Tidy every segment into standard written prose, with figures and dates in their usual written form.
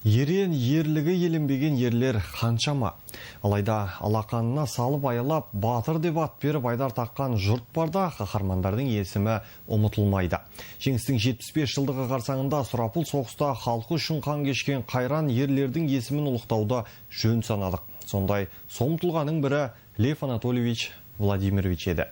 Ерен ерлігі еленбеген ерлер қаншама. Алайда алақанына салып аялап, батыр деп ат беріп айдар таққан жұрт барда қаһармандардың есімі ұмытылмайды. Жеңістің 75 жылдығы қарсаңында сұрапыл соғыста халқы үшін қан кешкен қайран ерлердің есімін ұлықтауды жөн санадық. Сондай сом тұлғаның бірі Лев Анатольевич Владимирович еді.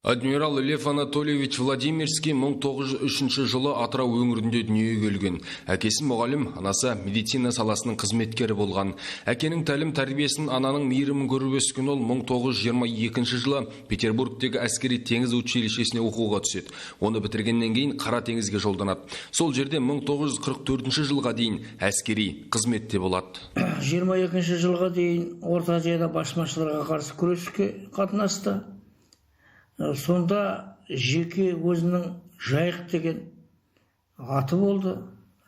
Адмирал Лев Анатольевич Владимирский 1903 жылы Атырау өңірінде дүниеге келген. Әкесі мұғалім, анасы медицина саласының қызметкері болған. Әкенің тәлім тәрбиесін, ананың мейірімін көріп өскен ол 1922 жылы Петербургтегі әскери теңіз училищесіне оқуға түседі. Оны бітіргеннен кейін Қара теңізге жолданады. Сол жерде 1944 жылға дейін әскери қызметте болады. 22 жылға дейін Орта Азияда басмашыларға қарсы күреске қатынасты. Сонда жеке өзінің Жайық деген аты болды,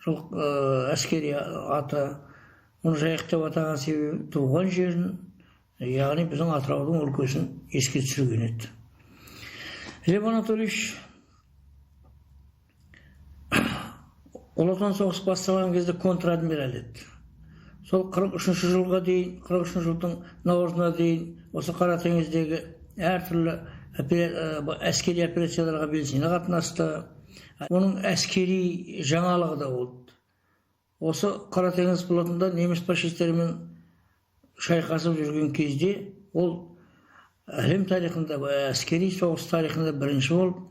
әскери аты. Оны Жайық деп атаған себебі туған жерін, яғни біздің Атыраудың өлкесін еске түсірген еді. Лев Анатольевич Ұлы Отан соғысы басталған кезде контр-адмирал еді. Сол 43 жылға дейін, 43 жылдың наурызына дейін осы Қара теңіздегі әртүрлі әскери операцияларға белсене қатынасты. Оның әскери жаңалығы да болды. Осы Қара теңіз флотында неміс фашистерімен шайқасып жүрген кезде ол әлем тарихында, әскери соғыс тарихында бірінші болып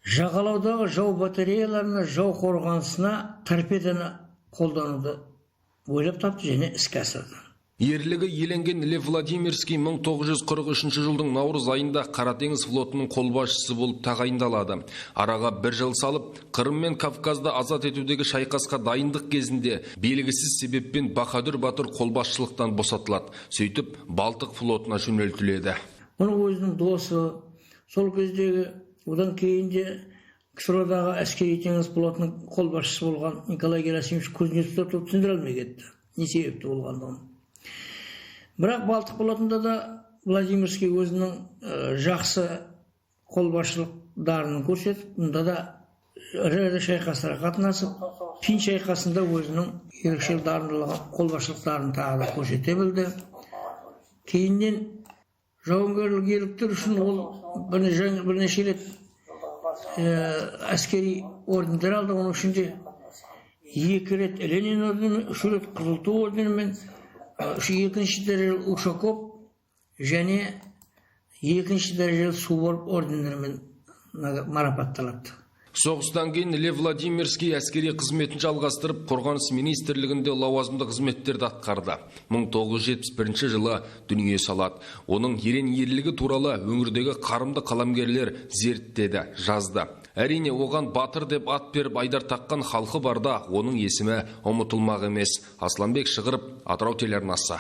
жағалаудағы жау батареяларына, жау қорғанысына торпеданы қолдануды ойлап тапты және іске асырды. Ерлігі еленген Лев Владимирский 1943 жылдың наурыз айында Қара теңіз флотының қолбасшысы болып тағайындалады. Араға бір жыл салып, Қырым мен Кавказды азат етудегі шайқасқа дайындық кезінде белгісіз себеппен Баһадүр батыр қолбасшылықтан босатылады. Сөйтіп, Балтық флотына жөнелтіледі. Оның өзінің досы, сол кездегі, одан кейін де КСРО-дағы әскери теңіз флотының қолбасшысы болған Николай Герасимович Кузнецов түсіндіре алмай кетті, не себепті болғандығын. Бірақ Балтық флотында да Владимирский өзінің жақсы қолбасшылық дарынын көрсетіп, мұнда да ірі-ірі шайқастарға қатынасып, Фин шайқасында өзінің ерекше дарындылығын, қолбасшылық дарынын тағы да көрсете білді. Кейіннен жауынгерлік ерліктер үшін ол бірнеше рет әскери ордендер алды. Оның ішінде 2 рет Ленин орденімен, 3 рет Қызыл Ту орденімен, 2-ші дәрежелі Ушаков және 2-ші дәрежелі Суворов ордендерімен марапатталады. Соғыстан кейін Лев Владимирский әскери қызметін жалғастырып, Қорғаныс министрлігінде лауазымды қызметтерді атқарды. 1971 жылы дүние салады. Оның ерен ерлігі туралы өңірдегі қарымды қаламгерлер зерттеді, жазды. Әрине, оған батыр деп ат беріп айдар таққан халқы барда оның есімі ұмытылмақ емес. Асланбек Шығырып, Атырау телеарнасы.